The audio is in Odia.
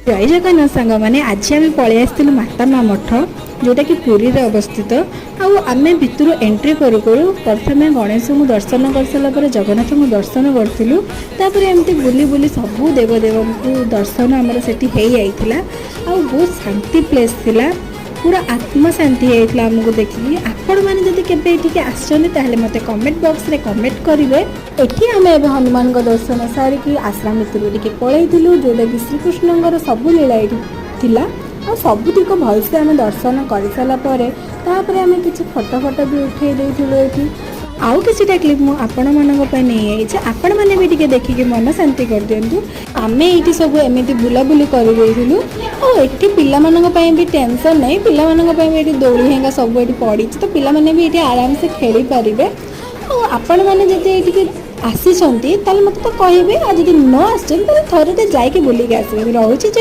ଜୟ ଜଗନ୍ନାଥ ସାଙ୍ଗମାନେ। ଆଜି ଆମେ ପଳେଇ ଆସିଥିଲୁ ମାତା ମା ମଠ, ଯେଉଁଟାକି ପୁରୀରେ ଅବସ୍ଥିତ। ଆଉ ଆମେ ଭିତରୁ ଏଣ୍ଟ୍ରି କରୁ କରୁ ପ୍ରଥମେ ଗଣେଶଙ୍କୁ ଦର୍ଶନ କରିସାରିଲା ପରେ ଜଗନ୍ନାଥଙ୍କୁ ଦର୍ଶନ କରିଥିଲୁ। ତାପରେ ଏମିତି ବୁଲି ବୁଲି ସବୁ ଦେବଦେବଙ୍କୁ ଦର୍ଶନ ଆମର ସେଠି ହେଇଯାଇଥିଲା। ଆଉ ବହୁତ ଶାନ୍ତି ପ୍ଲେସ୍ ଥିଲା, ପୁରା ଆତ୍ମ ଶାନ୍ତି ହେଇଯାଇଥିଲା ଆମକୁ ଦେଖିକି। ଆପଣମାନେ ଯଦି କେବେ ଏଠିକି ଆସିଛନ୍ତି, ତାହେଲେ ମୋତେ କମେଣ୍ଟ ବକ୍ସରେ କମେଣ୍ଟ କରିବେ। ଏଠି ଆମେ ଏବେ ହନୁମାନଙ୍କ ଦର୍ଶନ ସାରିକି ଆଶ୍ରମ ଭିତରକୁ ଟିକେ ପଳେଇଥିଲୁ, ଯେଉଁଟାକି ଶ୍ରୀକୃଷ୍ଣଙ୍କର ସବୁ ଲୀଳା ଏଇଠି ଥିଲା। ଆଉ ସବୁତିକ ଭଲସେ ଆମେ ଦର୍ଶନ କରିସାରିଲା ପରେ ତାପରେ ଆମେ କିଛି ଫଟୋ ଫଟୋ ବି ଉଠେଇ ଦେଇଥିଲୁ ଏଠି। ଆଉ କିଛିଟା କ୍ଲିପ୍ ମୁଁ ଆପଣମାନଙ୍କ ପାଇଁ ନେଇଯାଇଛି, ଆପଣମାନେ ବି ଟିକେ ଦେଖିକି ମନ ଶାନ୍ତି କରିଦିଅନ୍ତୁ। ଆମେ ଏଇଠି ସବୁ ଏମିତି ବୁଲାବୁଲି କରିଦେଇଥିଲୁ। ଆଉ ଏଠି ପିଲାମାନଙ୍କ ପାଇଁ ବି ଟେନସନ୍ ନାହିଁ। ପିଲାମାନଙ୍କ ପାଇଁ ବି ଏଠି ଦୋଳି ହେଙ୍ଗା ସବୁ ଏଠି ପଡ଼ିଛି, ତ ପିଲାମାନେ ବି ଏଠି ଆରାମସେ ଖେଳିପାରିବେ। ଆଉ ଆପଣମାନେ ଯଦି ଏଇଠିକି ଆସିଛନ୍ତି, ତାହେଲେ ମୋତେ ତ କହିବେ। ଆଉ ଯଦି ନ ଆସିଛନ୍ତି, ତାହେଲେ ଥରୁଟେ ଯାଇକି ବୁଲିକି ଆସିବେ। ରହୁଛି, ଜୟ